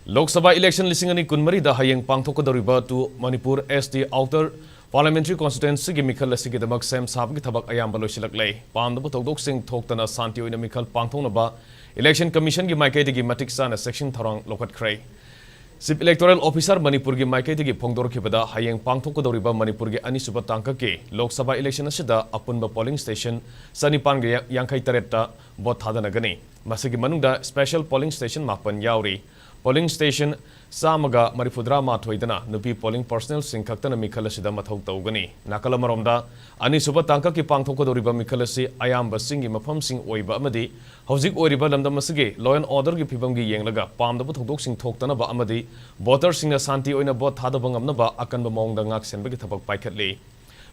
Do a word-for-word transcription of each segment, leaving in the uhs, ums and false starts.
Lok Sabha election ꯂꯤꯁꯤꯡ ꯑꯅꯤ ꯀꯨꯟꯃꯔꯤꯗ ꯍꯌꯦꯡ ꯄꯥꯡꯊꯣꯛꯀꯗꯧꯔꯤꯕ ꯇꯨ ꯃꯅꯤꯄꯨꯔ ꯑꯦꯁ ꯇꯤ ꯑꯥꯎꯇꯔ ꯄꯥꯔꯂꯤꯌꯥꯃꯦꯟꯇꯔꯤ ꯀꯣꯟꯁꯇꯤꯇ꯭ꯋꯦꯟꯁꯤꯒꯤ ꯃꯤꯈꯜ ꯑꯁꯤꯒꯤꯗꯃꯛ ꯁꯦꯝ ꯁꯥꯕꯒꯤ ꯊꯕꯛ ꯑꯌꯥꯝꯕ ꯂꯣꯏꯁꯤꯜꯂꯛꯂꯦ꯫ ꯄꯥꯝꯗꯕ ꯊꯧꯗꯣꯛꯁꯤꯡ ꯊꯣꯛꯇꯅ ꯁꯥꯟꯇꯤ ꯑꯣꯏꯅ ꯃꯤꯈꯜ ꯄꯥꯡꯊꯣꯛꯅꯕ ꯏꯂꯦꯛꯁꯟ ꯀꯃꯤꯁꯟꯒꯤ ꯃꯥꯏꯀꯩꯗꯒꯤ ꯃꯇꯤꯛ ꯆꯥꯅ ꯆꯦꯛꯁꯤꯟ ꯊꯧꯔꯥꯡ ꯂꯧꯈꯠꯈ꯭ꯔꯦ꯫ ꯆꯤꯐ ꯏꯂꯦꯛꯇꯣꯔꯦꯜ ꯑꯣꯐꯤꯁꯥꯔ ꯃꯅꯤꯄꯨꯔꯒꯤ ꯃꯥꯏꯀꯩꯗꯒꯤ ꯐꯣꯡꯗꯣꯔꯛꯈꯤꯕꯗ, ꯍꯌꯦꯡ ꯄꯥꯡꯊꯣꯛꯀꯗꯧꯔꯤꯕ ꯃꯅꯤꯄꯨꯔꯒꯤ ꯑꯅꯤꯁꯨꯕ ꯇꯥꯡꯀꯛꯀꯤ ꯂꯣꯛ ꯁꯚꯥ ꯏꯂꯦꯛꯁꯟ ꯑꯁꯤꯗ ꯑꯄꯨꯟꯕ ꯄꯣꯂꯤꯡ ꯁ꯭ꯇꯦꯁꯟ ꯆꯅꯤꯄꯥꯟꯒ ꯌꯥꯡꯈꯩ ꯇꯔꯦꯠꯇ ꯚꯣꯠ ꯊꯥꯗꯅꯒꯅꯤ꯫ ꯃꯁꯤꯒꯤ ꯃꯅꯨꯡꯗ ꯁ꯭ꯄꯦꯁꯦꯜ ꯄꯣꯂꯤꯡ ꯁ꯭ꯇꯦꯁꯟ ꯃꯥꯄꯟ ꯌꯥꯎꯔꯤ꯫ ꯄꯣꯂꯤꯡ ꯁ꯭ꯇꯦꯁꯟ ꯆꯥꯝꯃꯒ ꯃꯔꯤꯐꯨꯇꯔꯥ ꯃꯥꯊꯣꯏꯗꯅ ꯅꯨꯄꯤ ꯄꯣꯂꯤꯡ ꯄꯔꯁꯅꯦꯜꯁꯤꯡ ꯈꯛꯇꯅ ꯃꯤꯈꯜ ꯑꯁꯤꯗ ꯃꯊꯧ ꯇꯧꯒꯅꯤ꯫ ꯅꯥꯀꯜ ꯑꯃꯔꯣꯝꯗ, ꯑꯅꯤꯁꯨꯕ ꯇꯥꯡꯀꯛꯀꯤ ꯄꯥꯡꯊꯣꯛꯀꯗꯧꯔꯤꯕ ꯃꯤꯈꯜ ꯑꯁꯤ ꯑꯌꯥꯝꯕ ꯆꯤꯡꯒꯤ ꯃꯐꯝꯁꯤꯡ ꯑꯣꯏꯕ ꯑꯃꯗꯤ ꯍꯧꯖꯤꯛ ꯑꯣꯏꯔꯤꯕ ꯂꯝꯗꯝ ꯑꯁꯤꯒꯤ law and order ꯒꯤ ꯐꯤꯕꯝꯒꯤ ꯌꯦꯡꯂꯒ ꯄꯥꯝꯗꯕ ꯊꯧꯗꯣꯛꯁꯤꯡ ꯊꯣꯛꯇꯅꯕ ꯑꯃꯗꯤ ꯚꯣꯇꯔꯁꯤꯡꯅ ꯁꯥꯟꯇꯤ ꯑꯣꯏꯅ ꯚꯣꯠ ꯊꯥꯗꯕ ꯉꯝꯅꯕ ꯑꯀꯟꯕ ꯃꯑꯣꯡꯗ ꯉꯥꯛꯁꯦꯟꯕꯒꯤ ꯊꯕꯛ ꯄꯥꯏꯈꯠꯂꯤ꯫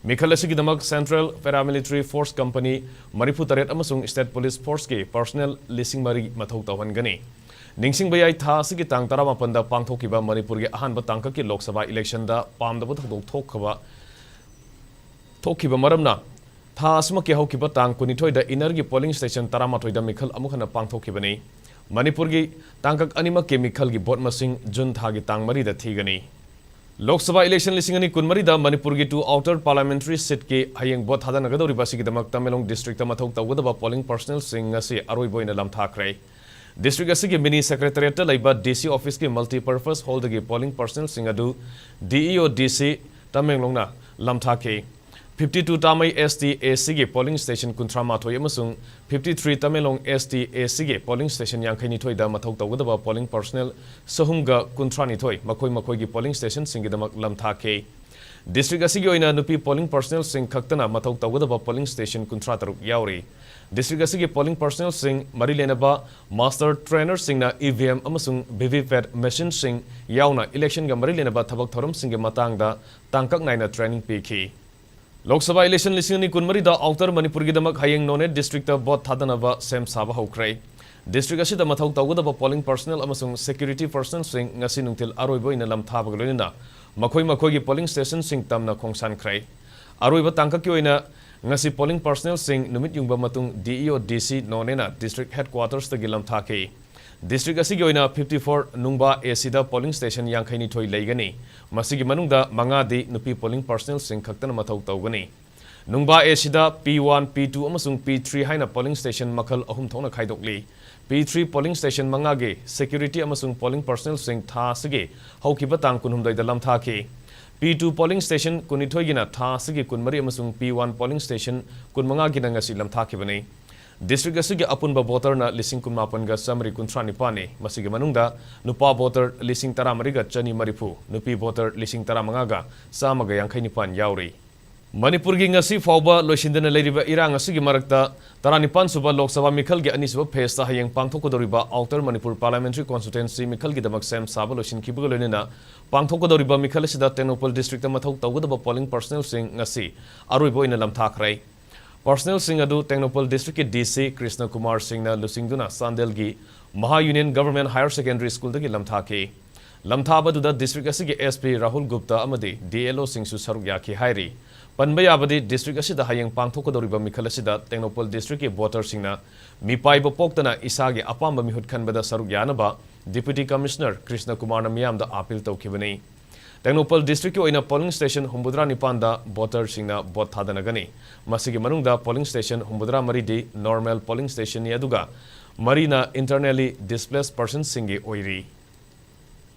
ꯃꯤꯈꯜ ꯑꯁꯤꯒꯤꯗꯃꯛ Central Paramilitary Force company ꯃꯔꯤꯐꯨꯇꯔꯦꯠ ꯑꯃꯁꯨꯡ State Police Force ꯀꯤ personnel ꯂꯤꯁꯤꯡ ꯃꯔꯤ ꯃꯊꯧ ꯇꯧꯍꯟꯒꯅꯤ꯫ ꯅꯤꯡꯁꯤꯡꯕ ꯌꯥꯏ, ꯊꯥ ꯑꯁꯤꯒꯤ ꯇꯥꯡ ꯇꯔꯥꯃꯥꯄꯟꯗ ꯄꯥꯡꯊꯣꯛꯈꯤꯕ ꯃꯅꯤꯄꯨꯔꯒꯤ ꯑꯍꯥꯟꯕ ꯇꯥꯡꯀꯛꯀꯤ ꯂꯣꯛ ꯁꯚꯥ ꯏꯂꯦꯛꯁꯟꯗ ꯄꯥꯝꯗꯕ ꯊꯧꯗꯣꯛ ꯊꯣꯛꯈꯤꯕ ꯊꯣꯛꯈꯤꯕ ꯃꯔꯝꯅ ꯊꯥ ꯑꯁꯤꯃꯛꯀꯤ ꯍꯧꯈꯤꯕ ꯇꯥꯡ ꯀꯨꯟꯅꯤꯊꯣꯏꯗ ꯏꯅꯔꯒꯤ ꯄꯣꯂꯤꯡ ꯁ꯭ꯇꯦꯁꯟ ꯇꯔꯥꯃꯥꯊꯣꯏꯗ ꯃꯤꯈꯜ ꯑꯃꯨꯛ ꯍꯟꯅ ꯄꯥꯡꯊꯣꯛꯈꯤꯕꯅꯤ꯫ ꯃꯅꯤꯄꯨꯔꯒꯤ ꯇꯥꯡꯀꯛ ꯑꯅꯤꯃꯛꯀꯤ ꯃꯤꯈꯜꯒꯤ ꯚꯣꯠ ꯃꯁꯤꯡ ꯖꯨꯟ ꯊꯥꯒꯤ ꯇꯥꯡ ꯃꯔꯤꯗ ꯊꯤꯒꯅꯤ꯫ ꯂꯣꯛ ꯁꯚꯥ ꯏꯂꯦꯛꯁꯟ ꯂꯤꯁꯤꯡ ꯑꯅꯤ ꯀꯨꯟꯃꯔꯤꯗ ꯃꯅꯤꯄꯨꯔꯒꯤ ꯇꯨ ꯑꯥꯎꯇꯔ ꯄꯥꯔꯂꯤꯌꯥꯃꯦꯟꯇꯔꯤ ꯁꯤꯠꯀꯤ ꯍꯌꯦꯡ ꯚꯣꯠ ꯊꯥꯗꯅꯒꯗꯧꯔꯤꯕ ꯑꯁꯤꯒꯤꯗꯃꯛ ꯇꯃꯦꯡꯂꯣꯡ ꯗꯤꯁꯇ꯭ꯔꯤꯛꯇ ꯃꯊꯧ ꯇꯧꯒꯗꯕ ꯄꯣꯂꯤꯡ ꯄꯔꯁꯅꯦꯜꯁꯤꯡ ꯉꯁꯤ ꯑꯔꯣꯏꯕ ꯑꯣꯏꯅ ꯂꯝꯊꯥꯈ꯭ꯔꯦ꯫ ꯗꯤꯁꯇ꯭ꯔꯤꯛ ꯑꯁꯤꯒꯤ ꯃꯤꯅꯤ ꯁꯦꯀ꯭ꯔꯦꯇꯔꯤꯌꯦꯠꯇ ꯂꯩꯕ ꯗꯤ ꯁꯤ ꯑꯣꯐꯤꯁꯀꯤ ꯃꯜꯇꯤꯄꯔꯄꯁ ꯍꯣꯜꯗꯒꯤ ꯄꯣꯂꯤꯡ ꯄꯔꯁꯅꯦꯜꯁꯤꯡ ꯑꯗꯨ ꯗꯤ ꯏ ꯑꯣ ꯗꯤ ꯁꯤ ꯇꯃꯦꯡꯂꯣꯡꯅ ꯂꯝꯊꯥꯈꯤ꯫ Fifty two Tamei S T A ꯁꯤꯒꯤ ꯄꯣꯂꯤꯡ ꯁ꯭ꯇꯦꯁꯟ ꯀꯨꯟꯊ꯭ꯔꯥ ꯃꯥꯊꯣꯏ ꯑꯃꯁꯨꯡ fifty three Tamenglong S T A ꯁꯤꯒꯤ ꯄꯣꯂꯤꯡ ꯁ꯭ꯇꯦꯁꯟ ꯌꯥꯡꯈꯩꯅꯤꯊꯣꯏꯗ ꯃꯊꯧ ꯇꯧꯒꯗꯕ ꯄꯣꯂꯤꯡ ꯄꯔꯁꯅꯦꯜ ꯆꯍꯨꯝꯒ ꯀꯨꯟꯊ꯭ꯔꯥꯅꯤꯊꯣꯏ ꯃꯈꯣꯏ ꯃꯈꯣꯏꯒꯤ ꯄꯣꯂꯤꯡ ꯁ꯭ꯇꯦꯁꯟꯁꯤꯡꯒꯤꯗꯃꯛ ꯂꯝꯊꯥꯈꯤ꯫ ꯗꯤꯁꯇ꯭ꯔꯤꯛ ꯑꯁꯤꯒꯤ ꯑꯣꯏꯅ ꯅꯨꯄꯤ ꯄꯣꯂꯤꯡ ꯄꯔꯁꯅꯦꯜꯁꯤꯡ ꯈꯛꯇꯅ ꯃꯊꯧ ꯇꯧꯒꯗꯕ ꯄꯣꯂꯤꯡ ꯁ꯭ꯇꯦꯁꯟ ꯀꯨꯟꯊ꯭ꯔꯥ ꯇꯔꯨꯛ ꯌꯥꯎꯔꯤ꯫ ꯗꯤꯁꯇ꯭ꯔꯤꯛ ꯑꯁꯤꯒꯤ ꯄꯣꯂꯤꯡ ꯄꯔꯁꯅꯦꯜꯁꯤꯡ ꯃꯔꯤ ꯂꯩꯅꯕ ꯃꯥꯁꯇꯔ ꯇ꯭ꯔꯦꯅꯔꯁꯤꯡꯅ ꯏ ꯚꯤ ꯑꯦꯝ ꯑꯃꯁꯨꯡ ꯚꯤ ꯚꯤ ꯄꯦꯠ ꯃꯦꯁꯤꯟꯁꯤꯡ ꯌꯥꯎꯅ ꯏꯂꯦꯛꯁꯟꯒ ꯃꯔꯤ ꯂꯩꯅꯕ ꯊꯕꯛ ꯊꯧꯔꯝꯁꯤꯡꯒꯤ ꯃꯇꯥꯡꯗ ꯇꯥꯡꯀꯛ ꯅꯥꯏꯅ ꯇ꯭ꯔꯦꯅꯤꯡ ꯄꯤꯈꯤ꯫ ꯂꯣꯛ ꯁꯚꯥ ꯏꯂꯦꯛꯁꯟ ꯂꯤꯁꯤꯡ ꯑꯅꯤ ꯀꯨꯟꯃꯔꯤꯗ ꯑꯥꯎꯇꯔ ꯃꯅꯤꯄꯨꯔꯒꯤꯗꯃꯛ ꯍꯌꯦꯡ ꯅꯣꯅꯦ ꯗꯤꯁꯇ꯭ꯔꯤꯛꯇ ꯚꯣꯠ ꯊꯥꯗꯅꯕ ꯁꯦꯝ ꯁꯥꯕ ꯍꯧꯈ꯭ꯔꯦ꯫ ꯗꯤꯁꯇ꯭ꯔꯤꯛ ꯑꯁꯤꯗ ꯃꯊꯧ ꯇꯧꯒꯗꯕ ꯄꯣꯂꯤꯡ ꯄꯔꯁꯅꯦꯜ ꯑꯃꯁꯨꯡ ꯁꯦꯀ꯭ꯌꯨꯔꯤꯇꯤ ꯄꯔꯁꯅꯦꯜꯁꯤꯡ ꯉꯁꯤ ꯅꯨꯡꯊꯤꯜ ꯑꯔꯣꯏꯕ ꯑꯣꯏꯅ ꯂꯝꯊꯥꯕꯒ ꯂꯣꯏꯅꯅ ꯃꯈꯣꯏ ꯃꯈꯣꯏꯒꯤ ꯄꯣꯂꯤꯡ ꯁ꯭ꯇꯦꯁꯟꯁꯤꯡ ꯇꯝꯅ ꯈꯣꯡꯁꯥꯟꯈ꯭ꯔꯦ꯫ ꯑꯔꯣꯏꯕ ꯇꯥꯡꯀꯛꯀꯤ ꯑꯣꯏꯅ ꯉꯁꯤ ꯄꯣꯂꯤꯡ ꯄꯔꯁꯅꯦꯜꯁꯤꯡ ꯅꯨꯃꯤꯠ ꯌꯨꯡꯕ ꯃꯇꯨꯡ ꯗꯤ ꯏ ꯑꯣ ꯗꯤ ꯁꯤ ꯅꯣꯅꯦꯅ ꯗꯤꯁꯇ꯭ꯔꯤꯛ ꯍꯦꯗꯀ꯭ꯋꯥꯇꯔꯁꯇꯒꯤ ꯂꯝꯊꯥꯈꯤ꯫ District ꯑꯁꯤꯒꯤ ꯑꯣꯏꯅ fifty four ꯅꯨꯡꯕꯥ A ꯁꯤꯗ polling station ꯌꯥꯡꯈꯩꯅꯤꯊꯣꯏ ꯂꯩꯒꯅꯤ꯫ ꯃꯁꯤꯒꯤ ꯃꯅꯨꯡꯗ ꯃꯉꯥꯗꯤ ꯅꯨꯄꯤ polling personnelꯁꯤꯡ ꯈꯛꯇꯅ ꯃꯊꯧ ꯇꯧꯒꯅꯤ꯫ ꯅꯨꯡꯕꯥ A ꯁꯤꯗ P one, P two ꯑꯃꯁꯨꯡ P three ꯍꯥꯏꯅ polling station ꯃꯈꯜ ꯑꯍꯨꯝ ꯊꯣꯛꯅ ꯈꯥꯏꯗꯣꯛꯂꯤ꯫ P three polling station ꯃꯉꯥꯒꯤ security ꯑꯃꯁꯨꯡ polling personnelꯁꯤꯡ ꯊꯥ ꯑꯁꯤꯒꯤ ꯍꯧꯈꯤꯕ ꯇꯥꯡ ꯀꯨꯟꯍꯨꯝꯗꯣꯏꯗ ꯂꯝꯊꯥꯈꯤ꯫ P two polling station ꯀꯨꯟꯅꯤꯊꯣꯏꯒꯤꯅ ꯊꯥ ꯑꯁꯤꯒꯤ ꯀꯨꯟꯃꯔꯤ ꯑꯃꯁꯨꯡ P one polling station ꯀꯨꯟꯃꯉꯥꯒꯤꯅ ꯉꯁꯤ ꯂꯝꯊꯥꯈꯤꯕꯅꯤ꯫ District ꯑꯁꯤꯒꯤ ꯑꯄꯨꯟꯕ voterꯅ ꯂꯤꯁꯤꯡ ꯀꯨꯟꯃꯥꯄꯟꯒ ꯆꯥꯃꯔꯤ ꯀꯨꯟꯊ꯭ꯔꯥ ꯅꯤꯄꯥꯟꯅꯤ꯫ ꯃꯁꯤꯒꯤ ꯃꯅꯨꯡꯗ ꯅꯨꯄꯥ voter ꯂꯤꯁꯤꯡ ꯇꯔꯥꯃꯔꯤꯒ ꯆꯅꯤ ꯃꯔꯤꯐꯨ, ꯅꯨꯄꯤ voter ꯂꯤꯁꯤꯡ ꯇꯔꯥꯃꯉꯥꯒ ꯆꯥꯝꯃꯒ ꯌꯥꯡꯈꯩ ꯅꯤꯄꯥꯟ ꯌꯥꯎꯔꯤ꯫ ꯃꯅꯤꯄꯨꯔꯒꯤ ꯉꯁꯤ ꯐꯥꯎꯕ ꯂꯣꯏꯁꯤꯟꯗꯅ ꯂꯩꯔꯤꯕ ꯏꯔꯥꯡ ꯑꯁꯤꯒꯤ ꯃꯔꯛꯇ, ꯇꯔꯥꯅꯤꯄꯥꯟ ꯁꯨꯕ ꯂꯣꯛ ꯁꯚꯥ ꯃꯤꯈꯜꯒꯤ ꯑꯅꯤꯁꯨꯕ phaseꯇ ꯍꯌꯦꯡ ꯄꯥꯡꯊꯣꯛꯀꯗꯧꯔꯤꯕ Outer Manipur Parliamentary Constituency ꯃꯤꯈꯜꯒꯤꯗꯃꯛ ꯁꯦꯝ ꯁꯥꯕ ꯂꯣꯏꯁꯤꯟꯈꯤꯕꯒ ꯂꯣꯏꯅꯅ ꯄꯥꯡꯊꯣꯛꯀꯗꯧꯔꯤꯕ ꯃꯤꯈꯜ ꯑꯁꯤꯗ ꯇꯦꯡꯅꯧꯄꯜ districtꯇ ꯃꯊꯧ ꯇꯧꯒꯗꯕ polling personnelꯁꯤꯡ ꯉꯁꯤ ꯑꯔꯣꯏꯕ ꯑꯣꯏꯅ ꯂꯝꯊꯥꯈ꯭ꯔꯦ꯫ Personnelꯁꯤꯡ ꯑꯗꯨ ꯇꯦꯡꯅꯧꯄꯜ districtꯀꯤ D C ꯀ꯭ꯔꯤꯁꯅ ꯀꯨꯃꯥꯔ ꯁꯤꯡꯅ ꯂꯨꯆꯤꯡꯗꯨꯅ ꯆꯥꯟꯗꯦꯜꯒꯤ Maha Union Government Higher Secondary Schoolꯗꯒꯤ ꯂꯝꯊꯥꯈꯤ꯫ ꯂꯝꯊꯥꯕꯗꯨꯗ district ꯑꯁꯤꯒꯤ S P ꯔꯥꯍꯨꯜ ꯒꯨꯞꯇ ꯑꯃꯗꯤ D L Oꯁꯤꯡꯁꯨ ꯁꯔꯨꯛ ꯌꯥꯈꯤ ꯍꯥꯏꯔꯤ꯫ ꯄꯟꯕ ꯌꯥꯕꯗꯤ, district ꯑꯁꯤꯗ ꯍꯌꯦꯡ ꯄꯥꯡꯊꯣꯛꯀꯗꯧꯔꯤꯕ ꯃꯤꯈꯜ ꯑꯁꯤꯗ ꯇꯦꯡꯅꯧꯄꯜ districtꯀꯤ voterꯁꯤꯡꯅ ꯃꯤꯄꯥꯏꯕ ꯄꯣꯛꯇꯅ ꯏꯁꯥꯒꯤ ꯑꯄꯥꯝꯕ ꯃꯤꯍꯨꯠ ꯈꯟꯕꯗ ꯁꯔꯨꯛ ꯌꯥꯅꯕ Deputy Commissioner ꯀ꯭ꯔꯤꯁꯅ ꯀꯨꯃꯥꯔꯅ ꯃꯤꯌꯥꯝꯗ appeal ꯇꯧꯈꯤꯕꯅꯤ꯫ ꯇꯦꯡꯅꯧꯄꯜ districtꯀꯤ ꯑꯣꯏꯅ polling station ꯍꯨꯝꯐꯨꯇꯔꯥ ꯅꯤꯄꯥꯟꯗ voterꯁꯤꯡꯅ vote ꯊꯥꯗꯅꯒꯅꯤ꯫ ꯃꯁꯤꯒꯤ ꯃꯅꯨꯡꯗ polling station ꯍꯨꯝꯐꯨꯇꯔꯥ ꯃꯔꯤꯗꯤ normal polling stationꯅꯤ, ꯑꯗꯨꯒ ꯃꯔꯤꯅ internally displaced personꯁꯤꯡꯒꯤ ꯑꯣꯏꯔꯤ꯫